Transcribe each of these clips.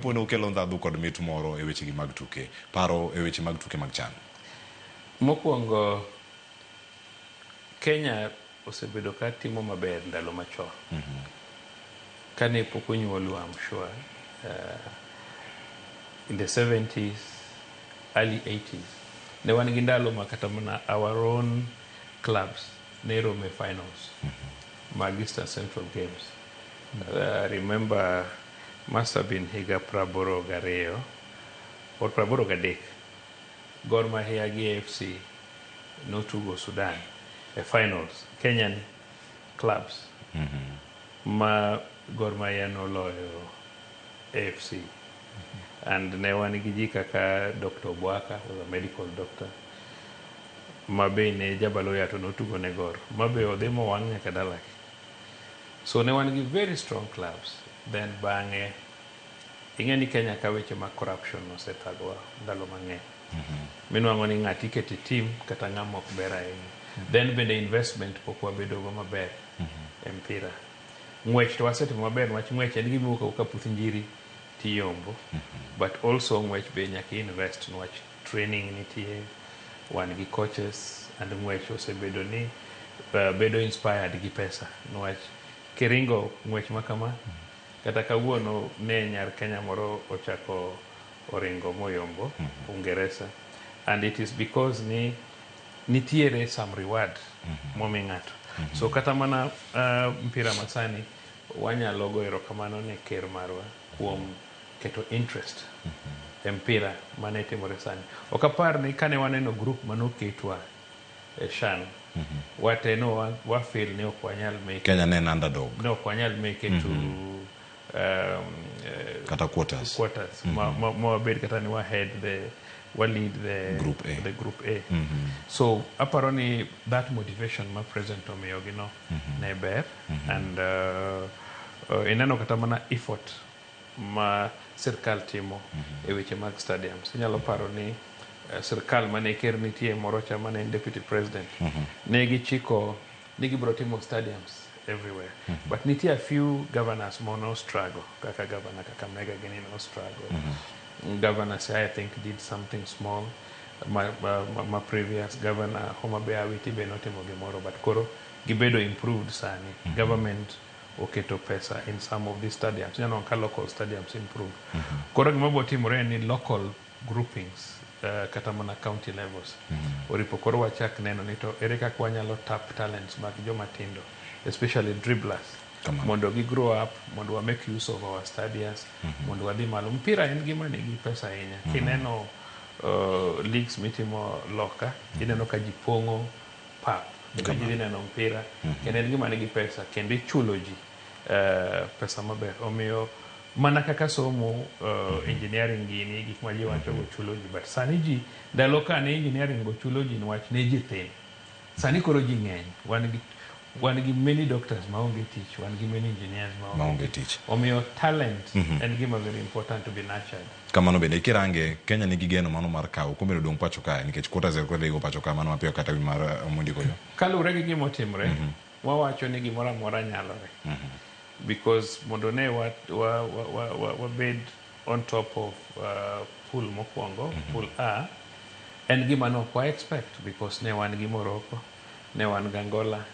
Poni okelo ndhadhu kod mit moro e wechegi mag tuke. Paro e weche mag tuke mag CHAN. Mokwongo, Kenya osebedo ka timo maber ndalo machon. Kane pok onyuolu, I'm sure, in the 70s, early 80s, ne wan gi ndalo ma kata mana our own clubs ne romo e finals mag Eastern Central Games. Remember must have been higa 82 or 83. Gor Mahia gi AFC notugo Sudan e finals, Kenyan clubs, ma Gor Mahia noloyo AFC. And ne wan gi ji kaka Dr. Obwaka, was a medical doctor, ma be ne jabaloya to notugo ne Gor, ma be odhi mowang' nyaka dalagi. So ne wan gi very strong clubs. Then bang'e, ing'e ni Kenya ka weche mag corruption osethagowa ndalo mang'eny. Minwang'o ni ng'ati iketo e team kata ng'ama ok ber ahinya. Then bende investment pok wabedogo maber e mpira. Ng'wech to wasetimo maber niwach ng'wech en gima iwuok awuoka puth njiri tiyombo. But also ng'wech be nyaka invest niwach training nitie, wan gi coaches and ng'wech osebedo ni bedo inspired gi pesa niwach kiringo ng'wech ma kama kata kawuono ne nyar Kenya moro ochako oringo moyombo Uingereza, and it is because ni nitiere some reward momi ng'ato. So kata mana mpira masani wanyalo go erokamano ne ker marwa kuom keto interest e mpira mane timore sani. Ok apar ni kane waneno group manoketwa e CHAN, wate no wa feel ni ok wanyal make Kenya ne en underdog. Ne ok wanyal make it to Kata quarters. Quarters ma wabed kata ni wa head the wa lead the Group A. The group A. So aparo ni that motivation ma president omiyogi no ne ber and ineno kata mana effort ma sirkal timo e weche mag stadiums. Inyalo paro ni sirkal mane ker nitie moro cha mane en deputy president ne gichiko ni gibiro timo stadiums everywhere, but nitie a few governors mono struggle, kaka governor Kakamega gini no struggle. Governor Siaya, I think, did something small. Ma previous governor Homa Bay Awiti be notimo gimoro, but koro gibedo improved sani. Government oketo pesa in some of these stadiums. Ineno ka local stadiums improve. Koro gima bo timore en ni local groupings, kata mana county levels oripo koro wachak neno ni to ere kaka wanyalo tap talents mag joma tindo, especially dribblers, Kamano. Mondo gi grow up, mondo wa make use of our stadiums, mondo wadhi malo. Mpira en gima nigi pesa ahinya. Kineno leagues mitimo loka, ineno ka ji pong'o pap kendo ji dhi neno mpira, kendo en gima nigi pesa kendo ichulo ji pesa maber. Omiyo mana kaka somo engineering gini, gik ma ji wacho go chulo ji, but sani ji ndalo ka ne engineering go chulo ji niwach ne ji thin. Sani koro ji ng'eny, wan gi many doctors maonge tich, wan gi many engineers maonge Maonge tich. Omiyo talent en gima very important to be nurtured. Kamano bende kirange Kenya nigi geno mano mar kawo okombe no dong' pacho kae nikech quarters ero koro dhigo pacho kae mano mapiyo kata wi mar Omondi koyo. Kaluwore gi gima otimre, wawacho ni gimoro amora nyalore because mondo ne wabed on top of pool mokwongo, pool A, en gima ne ok wa expect because ne wan gi Morocco, ne wan gi Angola,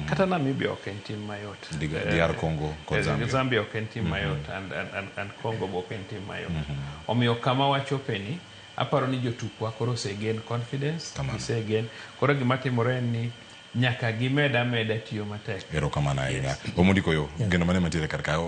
kata Namibia ok en team mayot. DR Congo kod Zambia. Zambia ok en team mayot and Congo be ok en team mayot. Omiyo kama wachope ni, aparo ni jotukwa koro ose gain confidence, Kamano. gise gain. Koro gima timore en ni nyaka gimed ameda tiyo matek. Erokamano ahinya. Omondi koyo geno mane mantiere kar kae.